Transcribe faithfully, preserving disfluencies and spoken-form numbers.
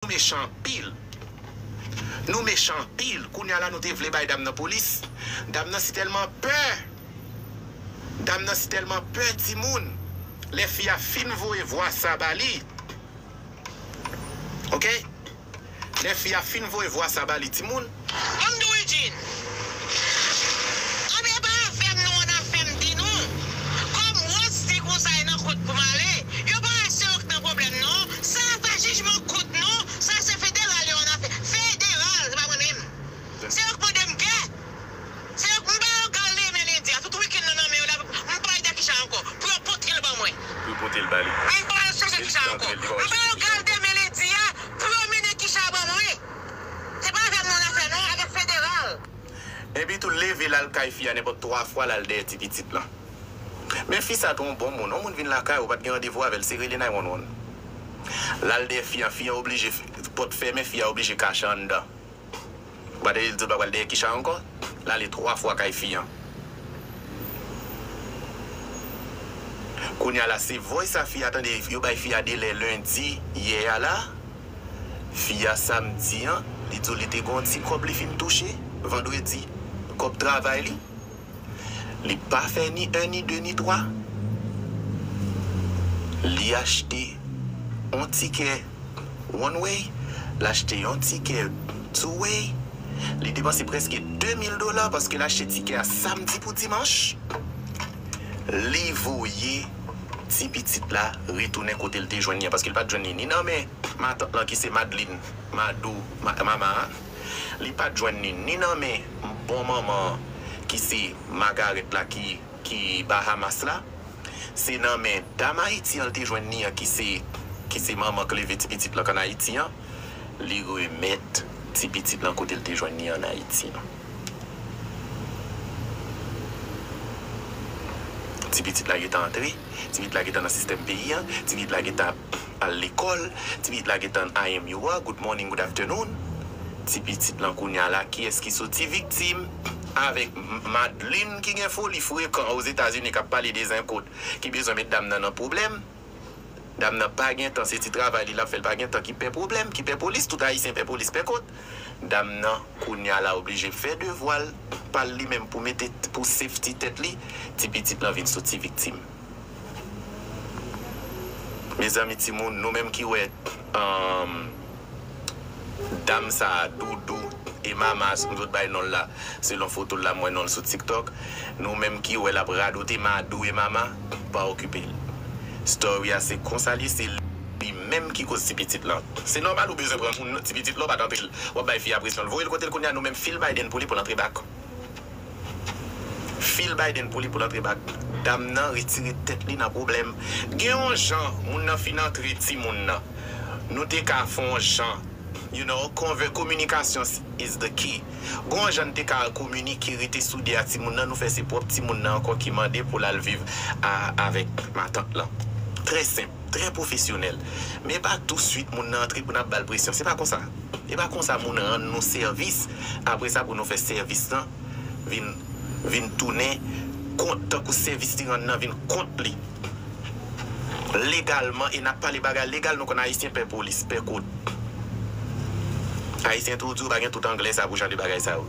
Nou mechan anpil. Nou mechan anpil. Kounye a la, nou te vle bay dam nan polis. Dam nan si tèlman pè. Dam nan si tèlman pè timoun. Lè fi a fin voye vwa sa ba li. Oke? Lè fi a fin voye vwa sa ba li, timoun. Ban m di w, Eugene. Anben, e pa avè m nou ann afè m di nou. Kòm Rose di konsa e nan kont pou m ale, yo pa wè se yo k nan pwoblèm non. Sa a pa jijman kont nou, sa se federal yo ann afè. Federal, se pa mwen menm. Se yo k mande m gè. Se yo k m ba yo gal dèmen lendi a. Tout wikenn nan nan men yo la, m pale de Kisha ankò. Pou yo pote l ban mwen. Pou yo pote l ba li. M pale sou Kisha ankò. M ba yo gal dèmen lendi a, pou yo mennen Kisha ban mwen. Se pa avè m nou ann afè non, avè federal. Epi tou leve l al kay fi a nenpòt twa fwa l al dèyè ti pitit lan. Men fi sa te yon bon moun. Yon moun vin lakay ou, pa t gen randevou avè l, se rele nine one one. L al dèyè fi an, fi an oblije, pòt fèmen, fi a oblije kache anndan. Ou pa tande l di l pa pral dèyè Kisha ankò? L ale twa fwa kay fi an. Kounye a la, se voice a fi a tande, yo bay fi a delè lendi, yè a la. Fi a samdi an, li di w li te gen yon ti kòb li fin touche, vandredi, kòb travay li. Li pa fè ni en, ni de, ni twa. Li achte yon tikè one way, l achte yon tikè two way. Li depanse prèske de mil dola paske l achte tikè a samdi pou dimanch. Li voye ti pitit la retounen kote l te jwenn li an, paske l pa t jwenn li ni nan men matant lan ki se Madeline, Madou, ma, mama a. Li pa t jwenn li ni nan men bon manman an ki se Magarèt la ki, ki Bahamas la. Se nan men dam Ayiti an l te jwenn li an ki se, ki se manman k leve ti pitit lan k ann Ayiti an. Li remèt ti pitit lan kote l te jwenn li ann Ayiti an. Ti pitit la gentan antre, ti pitit la gentan nan sistèm peyi an, ti pitit la gentan al lekòl, ti pitit la gentan I M U a, good morning, good afternoon. Ti pitit lan kounye a la, kiyès ki soti viktim? Avèk M-, Madeline ki gen foli frekan Ozetazini k ap pale de zenkot, ki bezwen met dam nan nan pwoblèm. Dam nan pa gen tan, se ti travay li l ap fè, l pa gen tan, ki pè pwoblèm, ki pè polis, tout Ayisyen pè polis, pè kot. Dam nan, kounye a la, oblije fè devwa l pa l li menm pou mete, pou safety tèt li, ti pitit lan vin soti viktim. Mezanmi, timoun, nou menm ki wè, um, dam sa a, Doudou e Mama, m sot bay non l la, selon foto l la, m wè non l sou TikTok. Nou menm ki wè l ap radote Madou e Mama, pa okipe l. Story a se konsa l ye, se li menm ki koz ti pitit lan. Se nòmal ou bezwen pran moun, ti pitit la, w pa t antre l. W ap bay fi a presyon, l voye l kote l kounye a, nou menm fil Biden pou li pou l antre bak. Fil Biden pou li pou l antre bak. Dam nan retire tèt li nan pwoblèm. Gen yon jan, moun nan fin antre timoun nan. Nou te ka fè yon jan, you know, konvè, communication is the key. Gen yon jan n te ka kominike, rete soude a timoun nan, nou fè se pwòp timoun nan ankò ki mande pou l al viv a, avèk matant lan. Trè senp, trè pwofesyonèl. Men pa touswit moun nan antre pou n ap ba l presyon. Se pa konsa. E pa konsa moun rann nou sèvis. Apre sa pou nou fè sèvis lan vin, vin tounen kont, tankou sèvis li rann nan vin kont li. Legalman, e n ap pale bagay legal, nou konn Ayisyen pè polis, pè kot. Ayisyen tou di w pa gen tout anglè sa pou jan de bagay sa yo.